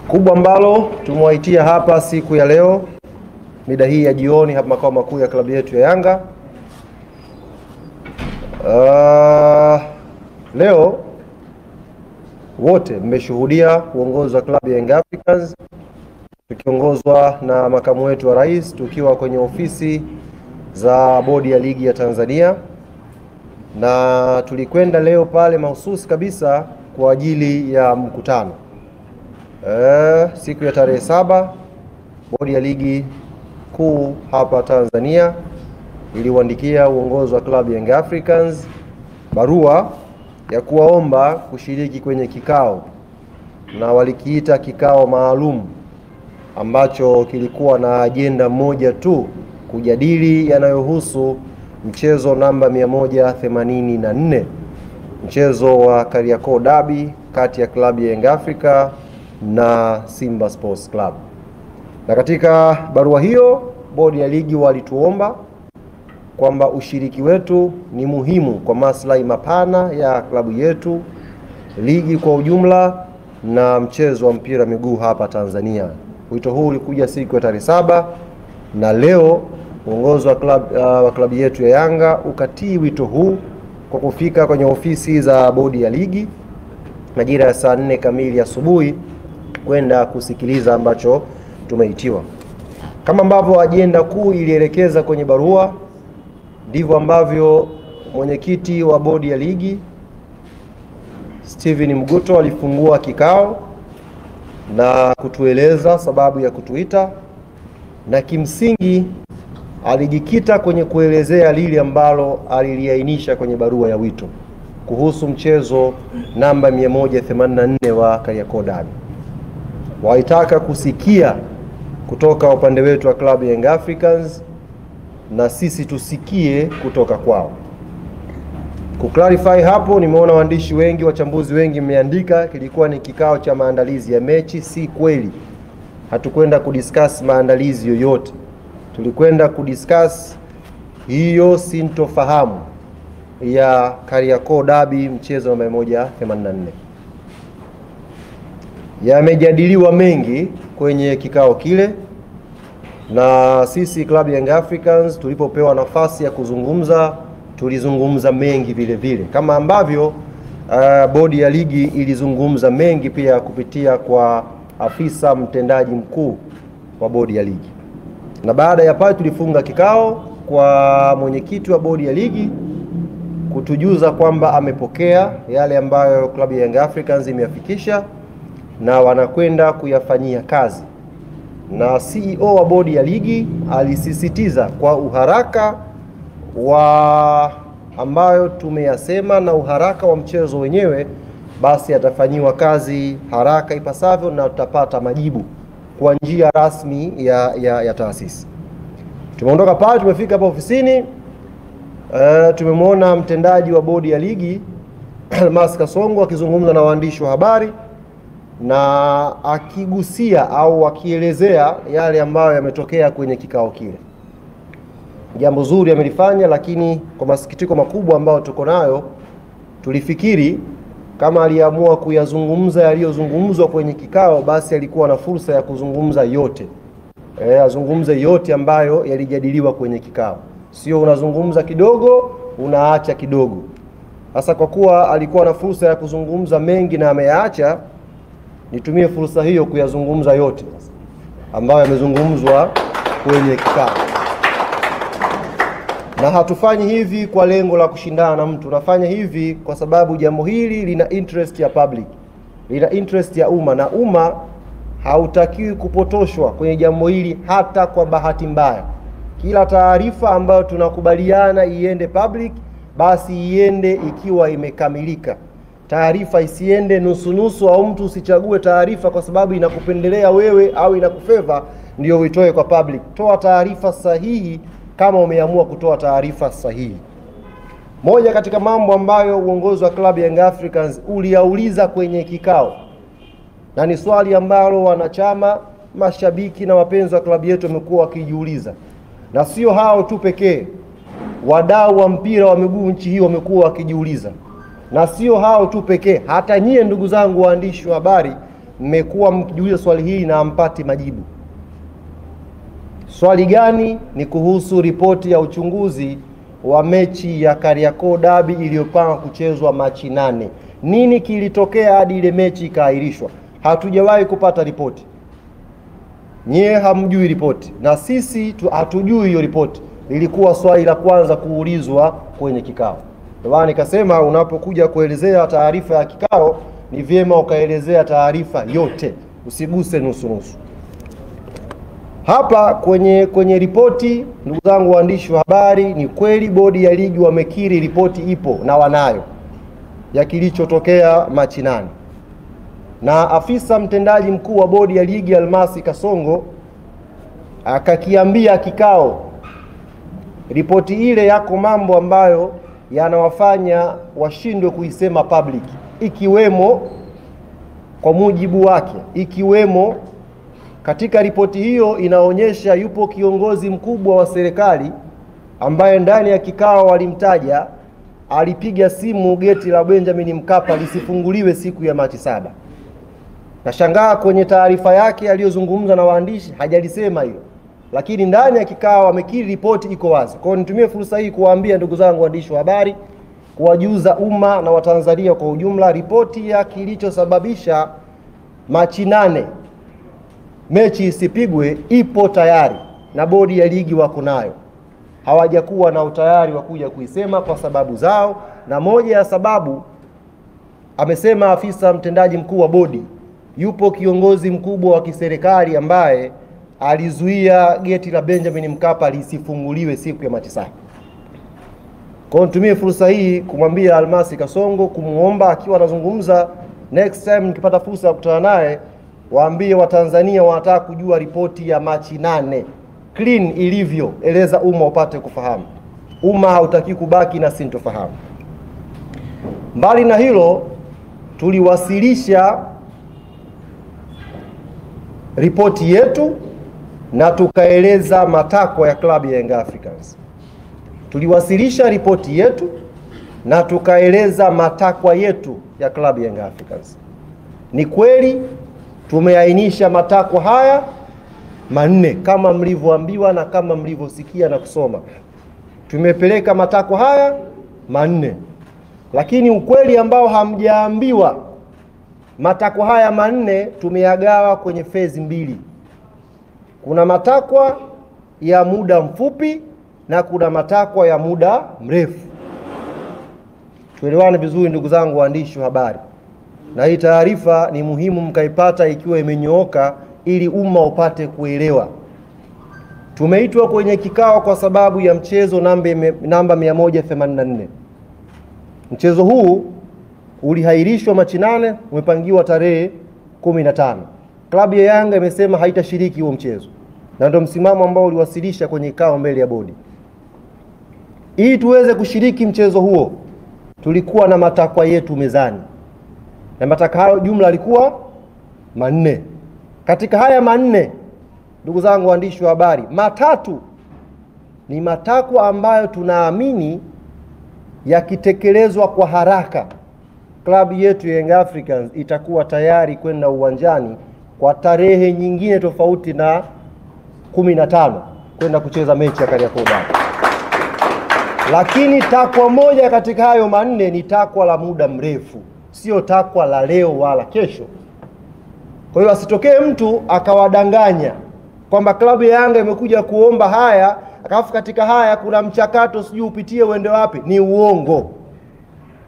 Kubwa ambalo tumewaitia hapa siku ya leo mida hii ya jioni hapa makao makuu ya klabu yetu ya Yanga. Leo wote mmeshuhudia uongozi wa klabu ya Young Africans tukiongozwa na makamu wetu wa rais tukiwa kwenye ofisi za bodi ya ligi ya Tanzania, na tulikwenda leo pale mahususi kabisa kwa ajili ya mkutano. Siku ya tarehe 7 bodi ya ligi kuu hapa Tanzania iliuandikia uongozi wa klabu ya Young Africans barua ya kuwaomba kushiriki kwenye kikao, na walikiita kikao maalum ambacho kilikuwa na ajenda moja tu, kujadili yanayohusu mchezo namba 184, mchezo wa Kariakoo Derby kati ya klabu ya Young Africa na Simba Sports Club. Na katika barua hiyo bodi ya ligi walituomba kwamba ushiriki wetu ni muhimu kwa maslahi mapana ya klabu yetu, ligi kwa ujumla na mchezo wa mpira miguu hapa Tanzania. Wito huu ulikuja siku ya tarehe 7 na leo uongozi wa klabu yetu ya Yanga ukatii wito huu kwa kufika kwenye ofisi za bodi ya ligi majira ya saa 4 kamili asubuhi kwenda kusikiliza ambacho tumeitiwa. Kama ambavyo ajenda kuu ilielekeza kwenye barua, ndivyo ambavyo mwenyekiti wa bodi ya ligi Steven Mguto alifungua kikao na kutueleza sababu ya kutuita, na kimsingi alijikita kwenye kuelezea lile ambalo aliliainisha kwenye barua ya wito kuhusu mchezo namba 184 wa Kariakoo Derby. Walitaka kusikia kutoka upande wetu wa klabu ya Young Africans na sisi tusikie kutoka kwao. Kuclarify hapo, nimeona waandishi wengi, wachambuzi wengi mmeandika kilikuwa ni kikao cha maandalizi ya mechi. Si kweli. Hatukwenda kudiscuss maandalizi yoyote. Tulikwenda kudiscuss hiyo sintofahamu ya Kariakoo Derby mchezo wa 184. Yamejadiliwa mengi kwenye kikao kile, na sisi klabu ya Young Africans tulipopewa nafasi ya kuzungumza tulizungumza mengi vile vile, kama ambavyo bodi ya ligi ilizungumza mengi pia kupitia kwa afisa mtendaji mkuu wa bodi ya ligi. Na baada ya pale tulifunga kikao kwa mwenyekiti wa bodi ya ligi kutujuza kwamba amepokea yale ambayo klabu ya Young Africans imeyafikisha na wanakwenda kuyafanyia kazi. Na CEO wa bodi ya ligi alisisitiza kwa uharaka wa ambayo tumeyasema na uharaka wa mchezo wenyewe, basi atafanyiwa kazi haraka ipasavyo na tutapata majibu kwa njia rasmi ya taasisi. Tumeondoka pale, tumefika hapa ofisini, tumemwona mtendaji wa bodi ya ligi Almas Kasongo akizungumza na waandishi wa habari na akigusia au akielezea yale ambayo yametokea kwenye kikao kile. Jambo zuri amelifanya, lakini kwa masikitiko makubwa ambayo tuko nayo, tulifikiri kama aliamua kuyazungumza yaliyozungumzwa kwenye kikao, basi alikuwa na fursa ya kuzungumza yote. Azungumze yote ambayo yalijadiliwa kwenye kikao. Sio unazungumza kidogo, unaacha kidogo. Sasa kwa kuwa alikuwa na fursa ya kuzungumza mengi na ameyaacha, nitumie fursa hiyo kuyazungumza yote ambayo yamezungumzwa kwenye kikao. Na hatufanyi hivi kwa lengo la kushindana na mtu. Tunafanya hivi kwa sababu jambo hili lina interest ya public, lina interest ya umma, na umma hautakiwi kupotoshwa kwenye jambo hili hata kwa bahati mbaya. Kila taarifa ambayo tunakubaliana iende public, basi iende ikiwa imekamilika. Taarifa isiende nusu-nusu, au mtu usichague taarifa kwa sababu inakupendelea wewe au inakufeva ndio uitoe kwa public. Toa taarifa sahihi kama umeamua kutoa taarifa sahihi. Moja katika mambo ambayo uongozi wa klabu ya Young Africans uliauliza kwenye kikao, na ni swali ambalo wanachama, mashabiki na wapenzi wa klabu yetu wamekuwa wakijiuliza, na sio hao tu pekee, wadau wa mpira wa miguu nchi hii wamekuwa wakijiuliza, na sio hao tu pekee, hata nyie ndugu zangu waandishi wa habari mmekuwa mkijiuliza swali hili na hampati majibu. Swali gani? Ni kuhusu ripoti ya uchunguzi wa mechi ya Kariakoo Derby iliyopangwa kuchezwa Machi 8. Nini kilitokea hadi ile mechi ikaahirishwa? Hatujawahi kupata ripoti. Nyie hamjui ripoti na sisi hatujui hiyo ripoti. Lilikuwa swali la kwanza kuulizwa kwenye kikao. Ndio maana nikasema unapokuja kuelezea taarifa ya kikao ni vyema ukaelezea taarifa yote, usiguse nusu nusu. Hapa kwenye ripoti, ndugu zangu waandishi wa habari, ni kweli bodi ya ligi wamekiri ripoti ipo na wanayo ya kilichotokea Machi 8. Na afisa mtendaji mkuu wa bodi ya ligi Almasi Kasongo akakiambia kikao, ripoti ile yako mambo ambayo yanawafanya washindwe kuisema public, ikiwemo kwa mujibu wake, ikiwemo katika ripoti hiyo inaonyesha yupo kiongozi mkubwa wa serikali ambaye ndani ya kikao walimtaja, alipiga simu geti la Benjamin Mkapa lisifunguliwe siku ya Machi 7. Nashangaa kwenye taarifa yake aliyozungumza na waandishi hajalisema hilo, lakini ndani ya kikao amekiri ripoti iko wazi. Kwa hiyo nitumie fursa hii kuwaambia ndugu zangu waandishi wa habari, kuwajuza umma na Watanzania kwa ujumla, ripoti ya kilichosababisha Machi 8 mechi isipigwe ipo tayari na bodi ya ligi wako nayo. Hawajakuwa na utayari wa kuja kuisema kwa sababu zao, na moja ya sababu amesema afisa mtendaji mkuu wa bodi, yupo kiongozi mkubwa wa kiserikali ambaye alizuia geti la Benjamin Mkapa lisifunguliwe siku ya Machi 7. Kwa hiyo nitumie fursa hii kumwambia Almasi Kasongo, kumuomba akiwa anazungumza next time nikipata fursa ya kukutana naye, waambie Watanzania wanataka kujua ripoti ya Machi 8 clean ilivyo, eleza umma upate kufahamu. Umma hautaki kubaki na sintofahamu. Mbali na hilo, tuliwasilisha ripoti yetu na tukaeleza matakwa ya klabu ya Young Africans. Tuliwasilisha ripoti yetu na tukaeleza matakwa yetu ya klabu ya Young Africans. Ni kweli tumeainisha matakwa haya manne kama mlivyoambiwa na kama mlivyosikia na kusoma. Tumepeleka matakwa haya manne, lakini ukweli ambao hamjaambiwa, matakwa haya manne tumeyagawa kwenye phase mbili. Kuna matakwa ya muda mfupi na kuna matakwa ya muda mrefu. Tuelewane vizuri ndugu zangu waandishi wa habari, na hii taarifa ni muhimu mkaipata ikiwa imenyooka ili umma upate kuelewa. Tumeitwa kwenye kikao kwa sababu ya mchezo namba 184. Mchezo huu ulihairishwa Machi 8, umepangiwa tarehe 15. Klabu ya Yanga imesema haitashiriki huo mchezo, na ndio msimamo ambao uliwasilisha kwenye kikao mbele ya bodi. Ili tuweze kushiriki mchezo huo, tulikuwa na matakwa yetu mezani, na matakwa hayo jumla yalikuwa manne. Katika haya manne, ndugu zangu waandishi wa habari, matatu ni matakwa ambayo tunaamini yakitekelezwa kwa haraka, klabu yetu ya Young Africans itakuwa tayari kwenda uwanjani kwa tarehe nyingine tofauti na 15 kwenda kucheza mechi ya Kariakoo Derby. Lakini takwa moja katika hayo manne ni takwa la muda mrefu, sio takwa la leo wala kesho. Kwa hiyo asitokee mtu akawadanganya kwamba klabu ya Yanga imekuja kuomba haya, alafu katika haya kuna mchakato sijui upitie uende wapi. Ni uongo.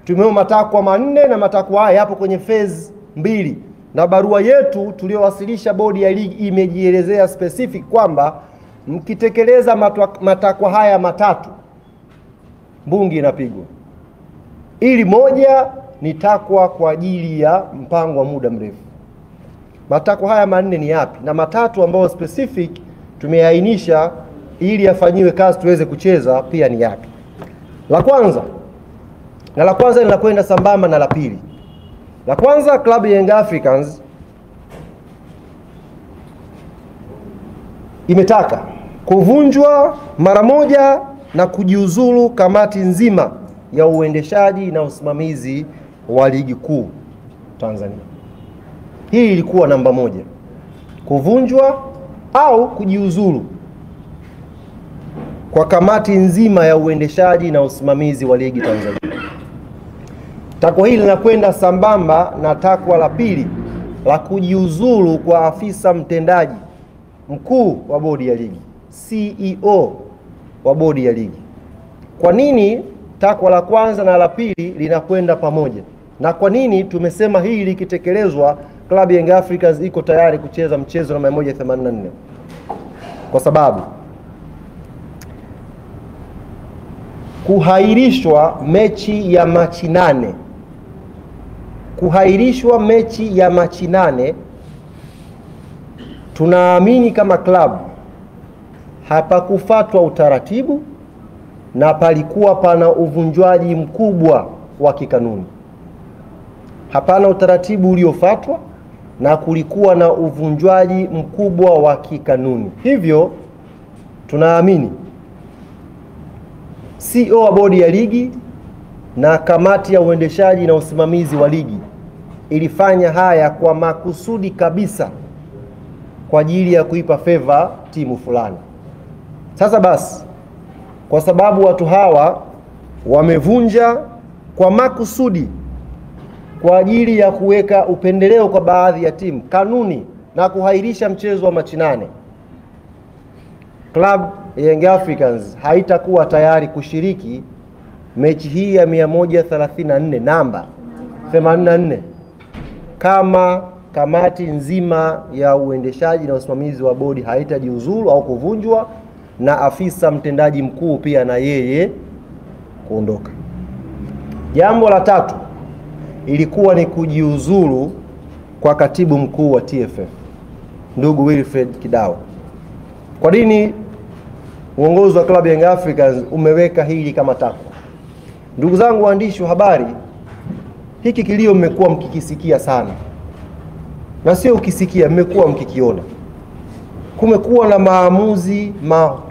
Tumeomba matakwa manne na matakwa haya yapo kwenye phase mbili, na barua yetu tuliyowasilisha bodi ya ligi imejielezea specific kwamba mkitekeleza matakwa haya matatu mbungi inapigwa. Ili moja ni takwa kwa ajili ya mpango wa muda mrefu. Matakwa haya manne ni yapi? Na matatu ambayo specific tumeainisha ili yafanyiwe kazi tuweze kucheza pia ni yapi? La kwanza, na la kwanza linakwenda sambamba na la pili. La kwanza, klabu ya Young Africans imetaka kuvunjwa mara moja na kujiuzulu kamati nzima ya uendeshaji na usimamizi wa ligi kuu Tanzania. Hii ilikuwa namba moja, kuvunjwa au kujiuzulu kwa kamati nzima ya uendeshaji na usimamizi wa ligi Tanzania. Takwa hili linakwenda sambamba na takwa la pili la kujiuzulu kwa afisa mtendaji mkuu wa bodi ya ligi, CEO wa bodi ya ligi. Kwa nini takwa la kwanza na la pili linakwenda pamoja? Na kwa nini tumesema hili likitekelezwa klabu ya Young Africans iko tayari kucheza mchezo namba 184? Kwa sababu kuhairishwa mechi ya Machi 8, kuhairishwa mechi ya Machi 8, tunaamini kama klabu hapakufuatwa utaratibu na palikuwa pana uvunjwaji mkubwa wa kikanuni. Hapana utaratibu uliofuatwa na kulikuwa na uvunjwaji mkubwa wa kikanuni. Hivyo tunaamini CEO wa bodi ya ligi na kamati ya uendeshaji na usimamizi wa ligi ilifanya haya kwa makusudi kabisa kwa ajili ya kuipa favor timu fulani. Sasa basi, kwa sababu watu hawa wamevunja kwa makusudi kwa ajili ya kuweka upendeleo kwa baadhi ya timu kanuni na kuhairisha mchezo wa Machi 8, Club Young Africans haitakuwa tayari kushiriki mechi hii ya 134 namba 84 kama kamati nzima ya uendeshaji na usimamizi wa bodi haitajiuzulu au kuvunjwa na afisa mtendaji mkuu pia na yeye kuondoka. Jambo la tatu ilikuwa ni kujiuzulu kwa katibu mkuu wa TFF ndugu Wilfred Kidao. Kwa nini uongozi wa Club Young Africans umeweka hili kama takwa? Ndugu zangu waandishi wa habari, hiki kilio mmekuwa mkikisikia sana, na sio ukisikia, mmekuwa mkikiona. Kumekuwa na maamuzi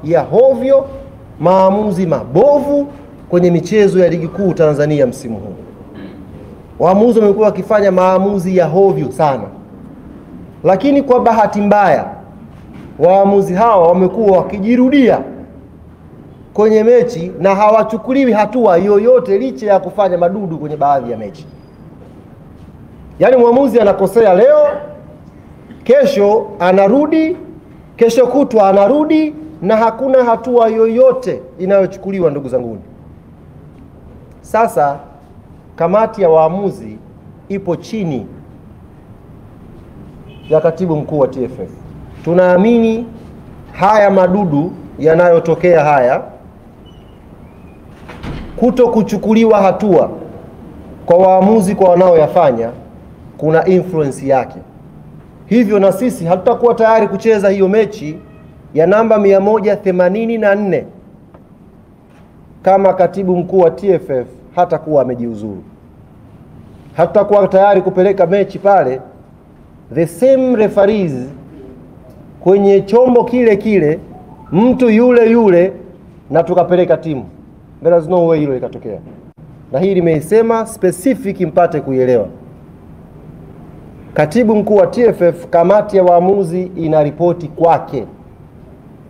ya hovyo, maamuzi mabovu kwenye michezo ya ligi kuu Tanzania msimu huu. Waamuzi wamekuwa wakifanya maamuzi ya hovyo sana, lakini kwa bahati mbaya waamuzi hawa wamekuwa wakijirudia kwenye mechi na hawachukuliwi hatua yoyote licha ya kufanya madudu kwenye baadhi ya mechi. Yaani mwamuzi anakosea leo, kesho anarudi, kesho kutwa anarudi, na hakuna hatua yoyote inayochukuliwa. Ndugu zanguni, sasa kamati ya waamuzi ipo chini ya katibu mkuu wa TFF. Tunaamini haya madudu yanayotokea haya, kuto kuchukuliwa hatua kwa waamuzi kwa wanaoyafanya, kuna influence yake. Hivyo na sisi hatutakuwa tayari kucheza hiyo mechi ya namba 184 kama katibu mkuu wa TFF hatakuwa amejiuzuru. Hatutakuwa tayari kupeleka mechi pale the same referees kwenye chombo kile kile, mtu yule yule, na tukapeleka timu. There is no way hilo ikatokea. Na hii nimeisema specific mpate kuielewa. Katibu mkuu wa TFF, kamati ya waamuzi inaripoti kwake,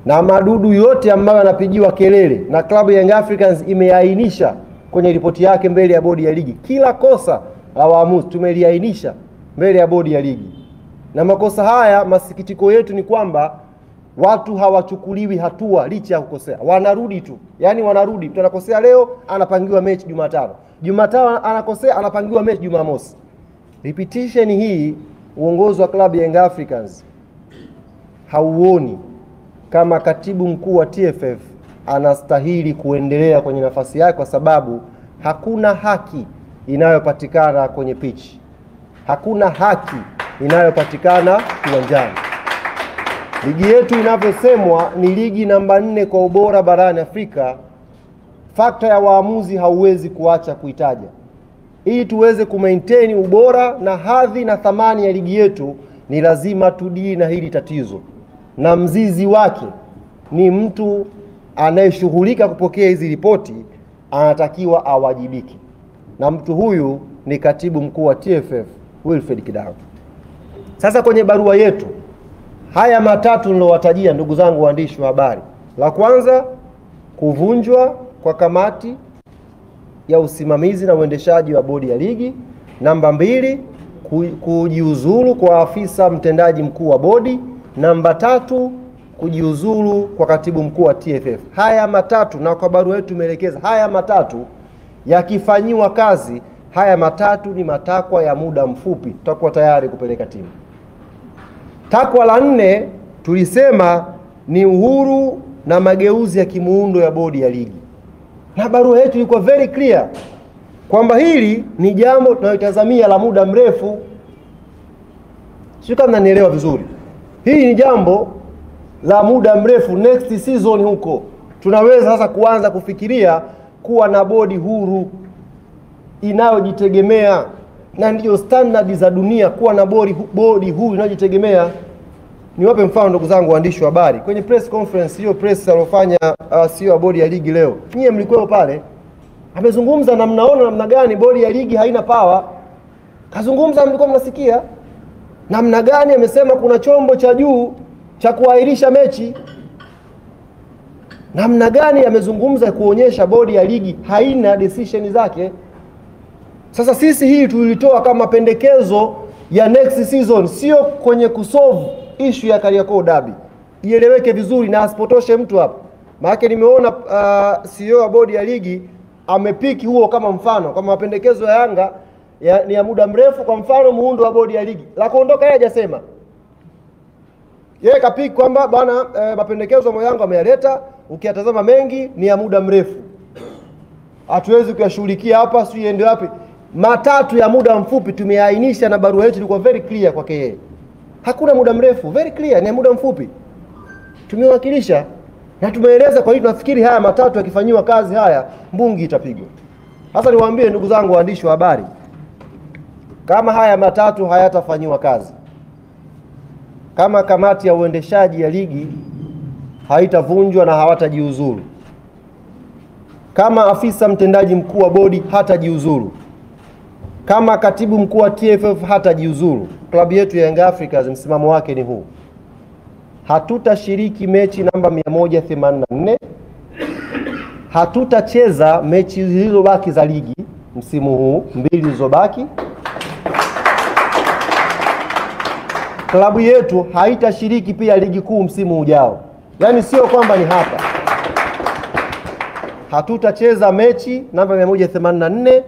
na madudu yote ambayo yanapigiwa kelele na klabu ya Young Africans imeainisha kwenye ripoti yake mbele ya bodi ya ligi. Kila kosa la waamuzi tumeliainisha mbele ya bodi ya ligi. Na makosa haya, masikitiko yetu ni kwamba watu hawachukuliwi hatua licha ya kukosea. Wanarudi tu. Yaani wanarudi. Mtu anakosea leo, anapangiwa mechi Jumatano. Jumatano anakosea, anapangiwa mechi Jumamosi. Repetition hii uongozi wa klabu ya Young Africans hauoni kama katibu mkuu wa TFF anastahili kuendelea kwenye nafasi yake, kwa sababu hakuna haki inayopatikana kwenye pitch. Hakuna haki inayopatikana kiwanjani. Ligi yetu inavyosemwa ni ligi namba 4 kwa ubora barani Afrika. Fakta ya waamuzi hauwezi kuacha kuitaja. Ili tuweze kumaintain ubora na hadhi na thamani ya ligi yetu, ni lazima tudili na hili tatizo, na mzizi wake ni mtu anayeshughulika kupokea hizi ripoti, anatakiwa awajibike, na mtu huyu ni katibu mkuu wa TFF Wilfred Kidao. Sasa kwenye barua yetu haya matatu nilowatajia, ndugu zangu waandishi wa habari, la kwanza kuvunjwa kwa kamati ya usimamizi na uendeshaji wa bodi ya ligi, namba 2 kujiuzulu kwa afisa mtendaji mkuu wa bodi, namba 3 kujiuzulu kwa katibu mkuu wa TFF. Haya matatu, na kwa barua yetu tumeelekeza haya matatu yakifanyiwa kazi, haya matatu ni matakwa ya muda mfupi, tutakuwa tayari kupeleka timu. Takwa la 4 tulisema ni uhuru na mageuzi ya kimuundo ya bodi ya ligi. Na barua yetu ilikuwa very clear kwamba hili ni jambo tunalotazamia la muda mrefu. Sio kama mnanielewa vizuri. Hili ni jambo la muda mrefu, next season huko tunaweza sasa kuanza kufikiria kuwa na bodi huru inayojitegemea, na ndiyo standard za dunia, kuwa na bodi huru inayojitegemea. Niwape mfano ndugu zangu waandishi wa habari, kwenye press conference hiyo press aliyofanya CEO wa bodi ya ligi leo, nyie mlikuwa pale, amezungumza na mnaona namna gani bodi ya ligi haina power. Kazungumza, mlikuwa mnasikia namna gani amesema kuna chombo cha juu cha kuahirisha mechi, namna gani amezungumza kuonyesha bodi ya ligi haina decision zake. Sasa sisi hii tulitoa kama pendekezo ya next season, sio kwenye kusolve issue ya Kariakoo Derby. Ieleweke vizuri na asipotoshe mtu hapa. Maana nimeona CEO wa bodi ya ligi amepiki huo kama mfano, kama mapendekezo ya Yanga ni ya muda mrefu, kwa mfano muundo wa bodi ya ligi. La kuondoka yeye hajasema. Yeye kapiki kwamba bwana mapendekezo ya Yanga ameyaleta, ukiyatazama mengi ni ya muda mrefu, hatuwezi kuyashughulikia hapa, si iende wapi. Matatu ya muda mfupi tumeainisha, na barua yetu ilikuwa very clear kwake yeye. Hakuna muda mrefu, very clear, ni muda mfupi. Tumewakilisha na tumeeleza kwa hiyo tunafikiri haya matatu yakifanyiwa kazi haya mbungi itapigwa. Sasa niwaambie ndugu zangu waandishi wa habari, kama haya matatu hayatafanyiwa kazi, kama kamati ya uendeshaji ya ligi haitavunjwa na hawatajiuzuru, kama afisa mtendaji mkuu wa bodi hatajiuzuru, kama katibu mkuu wa TFF hatajiuzuru, klabu yetu ya Young Africans msimamo wake ni huu: hatutashiriki mechi namba 184, hatutacheza mechi zilizobaki za ligi msimu huu, 2 zilizobaki. Klabu yetu haitashiriki pia ligi kuu msimu ujao. Yaani sio kwamba ni hapa. Hatutacheza mechi namba 184,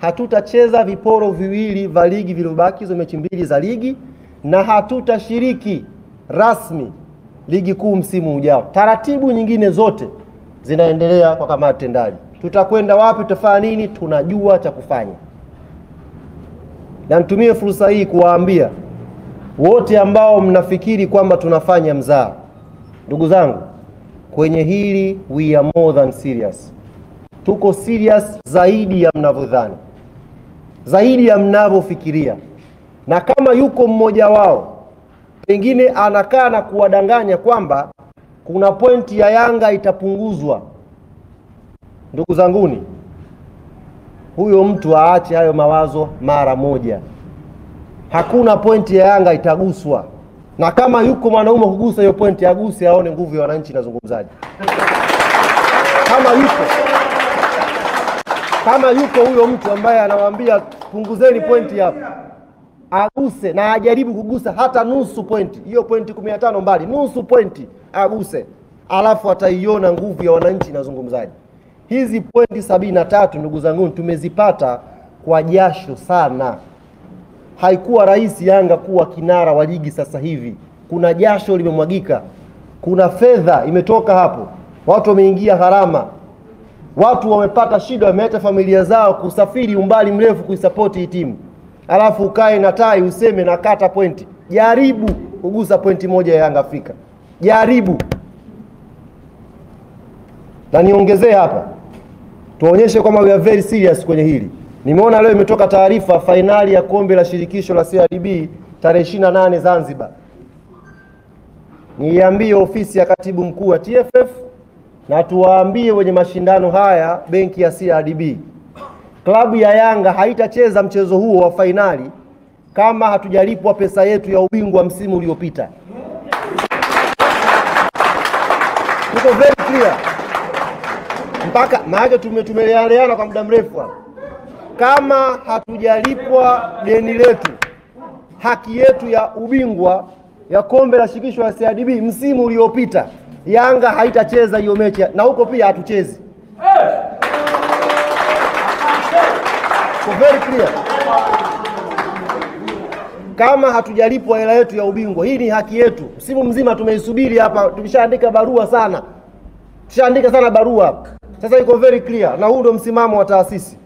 hatutacheza viporo viwili vya ligi vilivyobaki, hizo mechi 2 za ligi, na hatutashiriki rasmi ligi kuu msimu ujao. Taratibu nyingine zote zinaendelea kwa kamati tendaji. Tutakwenda wapi, tutafanya nini, tunajua cha kufanya. Na nitumie fursa hii kuwaambia wote ambao mnafikiri kwamba tunafanya mzaha, ndugu zangu, kwenye hili we are more than serious. Tuko serious zaidi ya mnavyodhani, zaidi ya mnavyofikiria. Na kama yuko mmoja wao pengine anakaa na kuwadanganya kwamba kuna pointi ya Yanga itapunguzwa, ndugu zanguni, huyo mtu aache hayo mawazo mara moja. Hakuna pointi ya Yanga itaguswa. Na kama yuko mwanaume kugusa hiyo pointi, aguse, aone nguvu ya wananchi nazungumzaje. Kama yuko huyo mtu ambaye anawaambia punguzeni pointi hapa, aguse na ajaribu kugusa hata nusu pointi. Hiyo pointi 15 mbali, nusu pointi aguse, alafu ataiona nguvu ya wananchi nazungumzaje. Hizi pointi 73 ndugu zangu tumezipata kwa jasho sana. Haikuwa rahisi Yanga kuwa kinara wa ligi sasa hivi. Kuna jasho limemwagika, kuna fedha imetoka hapo, watu wameingia gharama, watu wamepata shida, wameacha familia zao kusafiri umbali mrefu kuisupport hii timu. Alafu ukae na tai useme nakata pointi. Jaribu kugusa pointi moja ya Yanga Afrika, jaribu. Na niongezee hapa, tuonyeshe kwamba we are very serious kwenye hili. Nimeona leo imetoka taarifa fainali ya kombe la shirikisho la CRDB tarehe 28 Zanzibar. Niambie ofisi ya katibu mkuu wa TFF na tuwaambie wenye mashindano haya benki ya CRDB, klabu ya Yanga haitacheza mchezo huo wa fainali kama hatujalipwa pesa yetu ya ubingwa msimu uliopita. Tuko very clear. Mpaka maana tumeleana kwa muda mrefu hapa. Kama hatujalipwa deni letu, haki yetu ya ubingwa ya kombe la shirikisho la CRDB msimu uliopita, Yanga haitacheza hiyo mechi, na huko pia hatuchezi. So very clear. Kama hatujalipwa hela yetu ya ubingwa, hii ni haki yetu. Msimu mzima tumeisubiri hapa, tumeshaandika barua sana. Tushaandika sana barua. Sasa iko very clear, na huu ndio msimamo wa taasisi.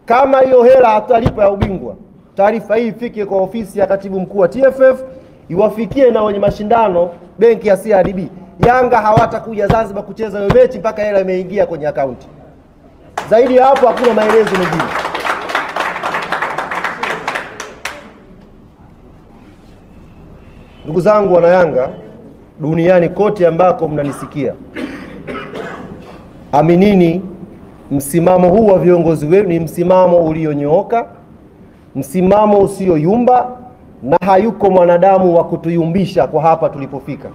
Kama hiyo hela hatutalipwa ya ubingwa, taarifa hii ifike kwa ofisi ya katibu mkuu wa TFF, iwafikie na wenye mashindano benki ya CRDB. Yanga hawatakuja Zanzibar kucheza hiyo mechi mpaka hela imeingia kwenye akaunti. Zaidi ya hapo hakuna maelezo mengine. Ndugu zangu wana Yanga duniani kote ambako mnanisikia, aminini msimamo huu wa viongozi wenu ni msimamo ulionyooka, msimamo usioyumba, na hayuko mwanadamu wa kutuyumbisha kwa hapa tulipofika.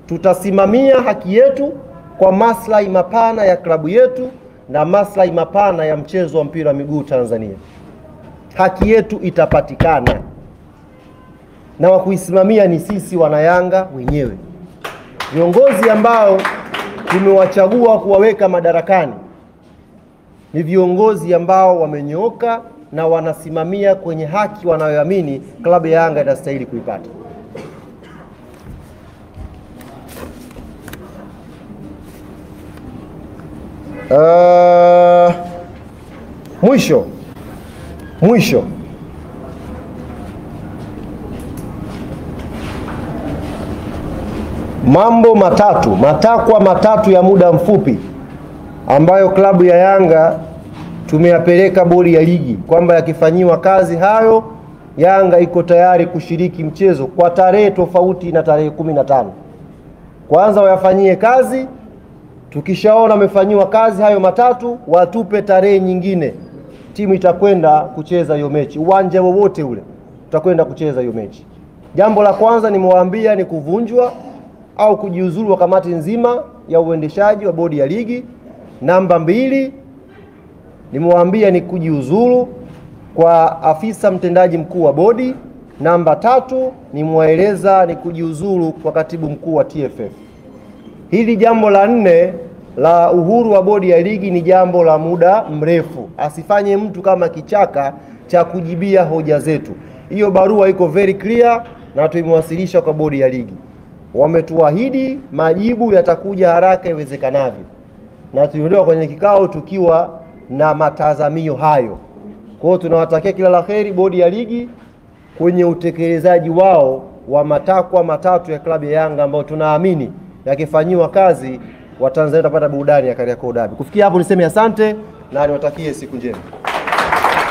Tutasimamia haki yetu kwa maslahi mapana ya klabu yetu na maslahi mapana ya mchezo wa mpira wa miguu Tanzania. Haki yetu itapatikana, na wa kuisimamia ni sisi wanayanga wenyewe. Viongozi ambao tumewachagua kuwaweka madarakani ni viongozi ambao wamenyooka na wanasimamia kwenye haki wanayoamini klabu ya Yanga inastahili kuipata. Mwisho mambo matatu, matakwa matatu ya muda mfupi ambayo klabu ya Yanga tumeyapeleka bodi ya ligi kwamba yakifanyiwa kazi hayo, Yanga iko tayari kushiriki mchezo kwa tarehe tofauti na tarehe 15. Kwanza wayafanyie kazi, tukishaona wamefanyiwa kazi hayo matatu, watupe tarehe nyingine, timu itakwenda kucheza hiyo mechi, uwanja wowote ule tutakwenda kucheza hiyo mechi. Jambo la kwanza nimewaambia ni kuvunjwa au kujiuzulu wa kamati nzima ya uendeshaji wa bodi ya ligi. Namba 2 nimewaambia ni kujiuzulu kwa afisa mtendaji mkuu wa bodi. Namba 3 nimewaeleza ni kujiuzulu kwa katibu mkuu wa TFF. Hili jambo la 4 la uhuru wa bodi ya ligi ni jambo la muda mrefu. Asifanye mtu kama kichaka cha kujibia hoja zetu. Hiyo barua iko very clear na tumewasilisha kwa bodi ya ligi. Wametuahidi majibu yatakuja haraka iwezekanavyo, na tuliondoka kwenye kikao tukiwa na matazamio hayo. Kwa hiyo tunawatakia kila la heri bodi ya ligi kwenye utekelezaji wao wa matakwa matatu ya klabu ya Yanga ambayo tunaamini yakifanyiwa kazi Watanzania watapata burudani ya Kariakoo Derby. Kufikia hapo niseme asante na niwatakie siku njema.